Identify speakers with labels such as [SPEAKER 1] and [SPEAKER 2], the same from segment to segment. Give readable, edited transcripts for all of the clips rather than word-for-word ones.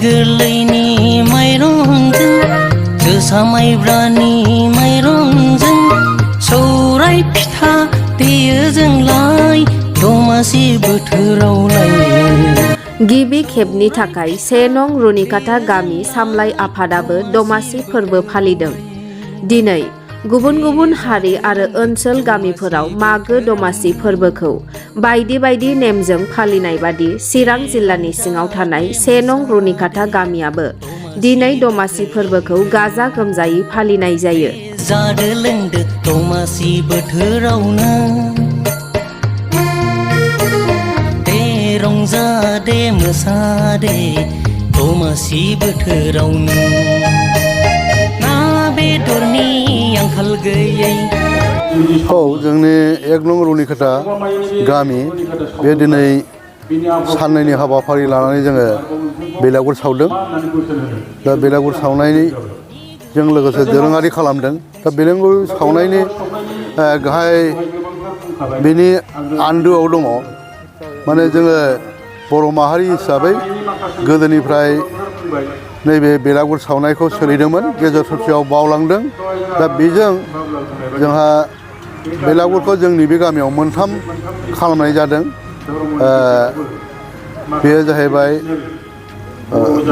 [SPEAKER 1] गोरलैनि माइरंजों जोसा माइब्रानि माइरंजों सौराय फिथा देयो जोंलाय दमासि बोथोरावलाय।
[SPEAKER 2] गिबि खेबनि थाखाय 1 नं रुनिकाटा गामि सामलाय आफादाबो दमासि फोरबो फालिदों। दिनै गुबुन गुबुन हारि आरो ओनसोल गामिफोराव मागो दमासि फोरबोखौ बायदि बायदि नेमजों फालिनाय बादि चिरां जिल्लानि सिङाव थानाय 1 नं रुनिकाटा गामियाबो दिनै दमासि फोरबोखौ गाजा गोमजायै फालिनाय जायो।
[SPEAKER 1] जादो लोंदो दमासि बोथोरावनो दे रंजादे मोसादे दमासि बोथोरावनो ना बेदरनि आंखाल गैयै।
[SPEAKER 3] जोंनि 1 नं रुनिकाटा गामि बे दिनै साननैनि हाबाफारि लानानै जोङो बेलागुर सावदों। दा बेलागुर सावनायजों लोगोसे दोरोङारि खालामदों। दा बेलागुर सावनायनि गाहाय बेनि आन्दोआव दङ माने जोङो बर' माहारि हिसाबै गोदोनिफ्राय नैबे बेलागुर सावनायखौ सोलिदोंमोन, गेजेर ससेयाव बावलांदों। दा बेजों जोंहा बेलागुरखौ जोंनि बे गामियाव 3 खालामनाय जादों। बेयो जाहैबाय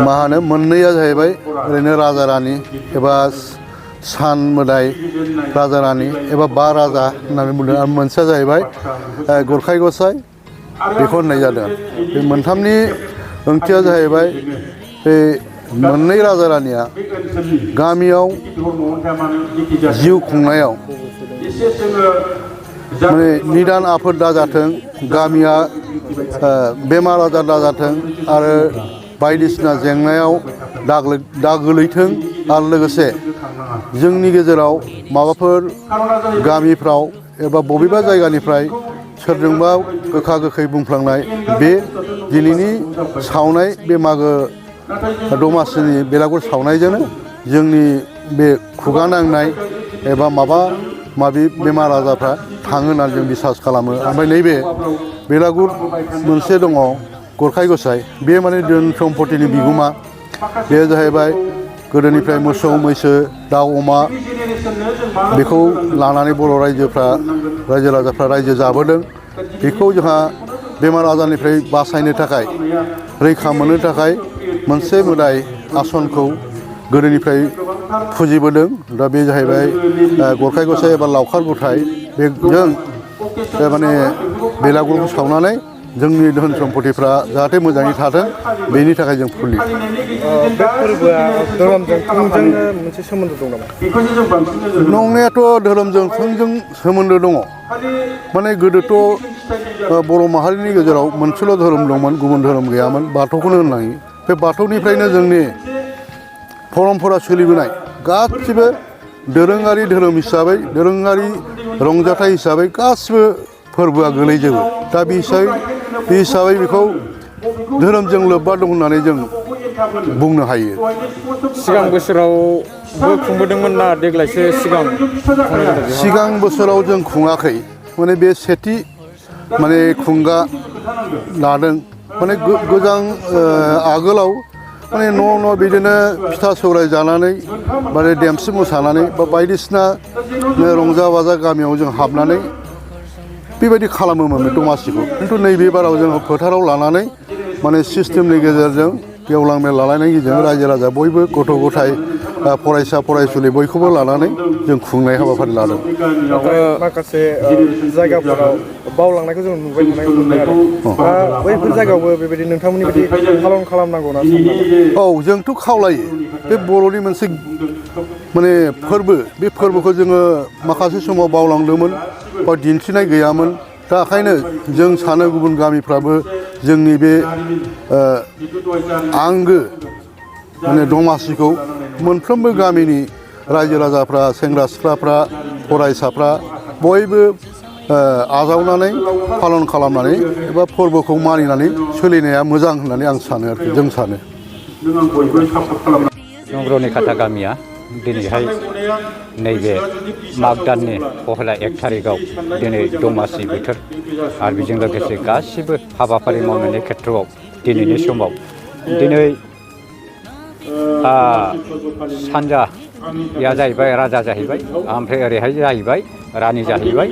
[SPEAKER 3] मा होनो मोननैया जाहैबाय ओरैनो राजा रानि एबा सान मोदाय राजा रानि एबा 5 राजा होननानै बुंदों आरो मोनसेया जाहैबाय गरखाय गसाइ, बेखौ होननाय जादों। बे 3नि ओंथिया जाहैबाय बे मोननै राजा रानिया गामियाव जिउ खुंनायाव माने निदान आफोद दाजाथों, गामिया बेमार आजार दाजाथों आरो बायदिसिना जेंनायाव दा गोलैथों आरो लोगोसे जोंनि गेजेराव माबाफोर गामिफ्राव एबा बबेबा जायगानिफ्राय सोरजोंबा गोखा गोखै बुंफ्लांनाय बे दिनैनि सावनाय बे मागो दमासिनि बेलागुर सावनायजोंनो जोंनि बे खुगा नांनाय एबा माबा माबि बेमार आजारफ्रा थाङो होननानै जों बिसास खालामो। ओमफ्राय नैबे बेलागुर मोनसे दङ गरखाय गसाइ, बे माने धोन सम्पतिनि बिगोमा। बे जाहैबाय गोदोनिफ्राय मोसौ मैसो दाउ अमा बेखौ लानानै बर' रायजो राजाफ्रा रायजो जाबोदों। बेखौ जोंहा बेमार आजारनिफ्राय बासायनो थाखाय रैखा मोननो थाखाय मोनसे मोदाय आसनखौ गोदोनिफ्राय फुजिबोदों। दा बे जाहैबाय गरखाय गसाइ एबा लावखार गथाय। बेजों माने बेलागुरखौ सावनानै जोंनि धोन सम्पतिफ्रा जाहाथे मोजाङै थाथों बेनि थाखाय जों फुजियो।
[SPEAKER 4] बे फोरबोआ धोरोमजों थोंजों मोनसे सोमोन्दो दं नामा?
[SPEAKER 3] नंनायाथ' धोरोमजों थोंजों सोमोन्दो दङ। माने गोदोथ' बर' माहारिनि गेजेराव मोनसेल' धोरोम दंमोन, गुबुन धोरोम गैयामोन, बाथौखौनो होननांगोन। बे बाथौनिफ्रायनो जोंनि परमपरा सोलिबोनाय गासिबो दोरोङारि धोरोम हिसाबै, दोरोङारि रंजाथाइ हिसाबै गासिबो फोरबोआ गोलैजोबो। दा बे हिसाबै बेखौ धोरोमजों लोब्बा दं होननानै जों बुंनो हायो।
[SPEAKER 4] सिगां बोसोरावबो खुंबोदोंमोन ना देग्लायसो सिगां
[SPEAKER 3] बोसोराव जों खुङाखै। माने बे सेथि माने खुंगा लादों। माने गोजां आगोलाव माने न' बिदिनो फिथा सौराय जानानै माने देमसि मोसानानै बा बायदिसिना रंजा बाजा गामियाव जों हाबनानै बेबायदि खालामोमोन बे दमासिखौ। खिन्थु नैबे बाराव जोङो फोथाराव लानानै माने सिस्टेमनि गेजेरजों गेवलां मेल लालायनायनि गेजेरजों रायजो राजा बयबो गथ' गथाय फरायसा फरायसुलि बयखौबो लानानै जों खुंनाय हाबाफारि लादों।
[SPEAKER 4] माखासे जायगाफोराव बावलांनायखौ जों नुबाय थानाय मोनदों आरो बैफोर जायगायावबो बेबायदि नोंथांमोननि बायदि पालन खालामनांगौ ना?
[SPEAKER 3] औ, जोंथ' खावलायो। बे बर'नि मोनसे माने फोरबो, बे फोरबोखौ जोङो माखासे समाव बावलांदोंमोन बा दिन्थिनाय गैयामोन। दा ओंखायनो जों सानो गुबुन गामिफ्राबो जोंनि बे आंगो माने दमासिखौ मोनफ्रोमबो गामिनि रायजो राजाफ्रा, सेंग्रा सिख्लाफ्रा, फरायसाफ्रा बयबो आजावनानै पालन खालामनानै एबा फोरबोखौ मानिनानै सोलिनाया मोजां होननानै आं सानो आरोखि, जों सानो।
[SPEAKER 5] रुनिकाटा गामिया दिनैहाय नैबे माग दाननि पहेला 1 थारिखआव दिनै दमासि बोथोर आरो बेजों लोगोसे गासिबो हाबाफारि मावनायनि खेथ्रआव दिनैनि समाव दिनै सानजाया जाहैबाय राजा जाहैबाय ओमफ्राय ओरैहाय जाहैबाय रानि जाहैबाय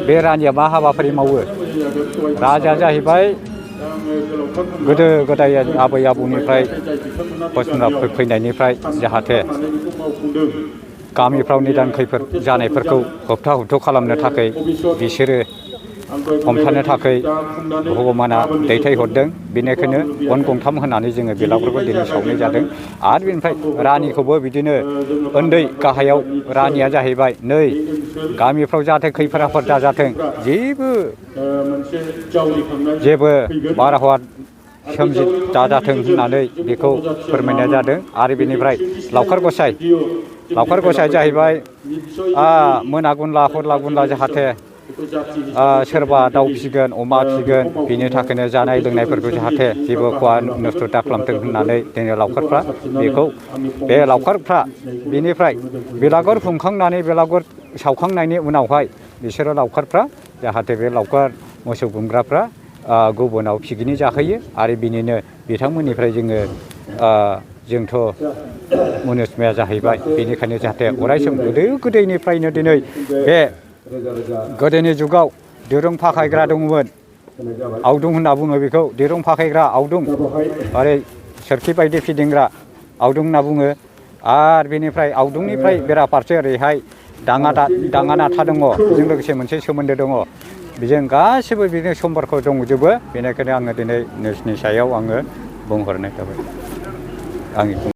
[SPEAKER 5] बे रानिया मा हाबाफारि मावो राजाया जाहैबाय गोदो गोदाय आबै आबौनिफ्राय पसमना फैनायनिफ्राय जाहाथे गामिफ्राव निदान खैफोद जानायफोरखौ होबथा हुबथ' खालामनो थाखाय बिसोरो हमथानो थाखाय भगबाना दैथायहरदों बेनिखायनो गन गंथाम होनानै जोङो बेलागुरखौ दिनै सावनाय जादों आरो बेनिफ्राय रानिखौबो बिदिनो उन्दै गाहायाव रानिया जाहैबाय नै गामिफ्राव जाहाथे खैफोद आफोद दाजाथों जेबो बारहावा दाजाथों होननानै बेखौ फोरमायनाय जादों आरो बेनिफ्राय लावखार गसाय जाहैबाय मोना गुनला हरला गुनला जाहाथे सोरबा दाउ फिसिगोन अमा फिसिगोन बिनि थाखायनो जानाय लोंनायफोरखौ जाहाथे जेबो खहा नस्थ' दा खालामथों होननानै दिनै लावखारफ्रा बेखौ बे लावखारफ्रा बेनिफ्राय बेलागुर खुंखांनानै बेलागुर सावखांनायनि उनावहाय बिसोरो लावखारफ्रा जाहाथे बे लावखार मोसौ गुमग्राफ्रा गुबुनाव पिकनिक जाहैयो आरो बिनिनो बिथांमोननिफ्राय जोंथ' मुनुसमाया जाहैबाय बेनिखायनो जाहाथे अरायसम गोदो गोदायनिफ्रायनो दिनै बे गोदोनि जुगाव दिरुं फाखायग्रा दंमोन आवदुं होनना बुङो बेखौ दिरुं फाखायग्रा आवदुं आरो सोरखि बायदि फिदिंग्रा आवदुं होनना बुङो आरो बेनिफ्राय आवदुंनिफ्राय बेराफारसे ओरैहाय दाङा नाथा दङ बेजों लोगोसे मोनसे सोमोन्दो दङ बेजों गासिबो बिदिनो सम्पर्क दंजोबो बेनिखायनो आङो दिनै नोंसिनि सायाव आङो बुंहरनाय जाबाय आंनि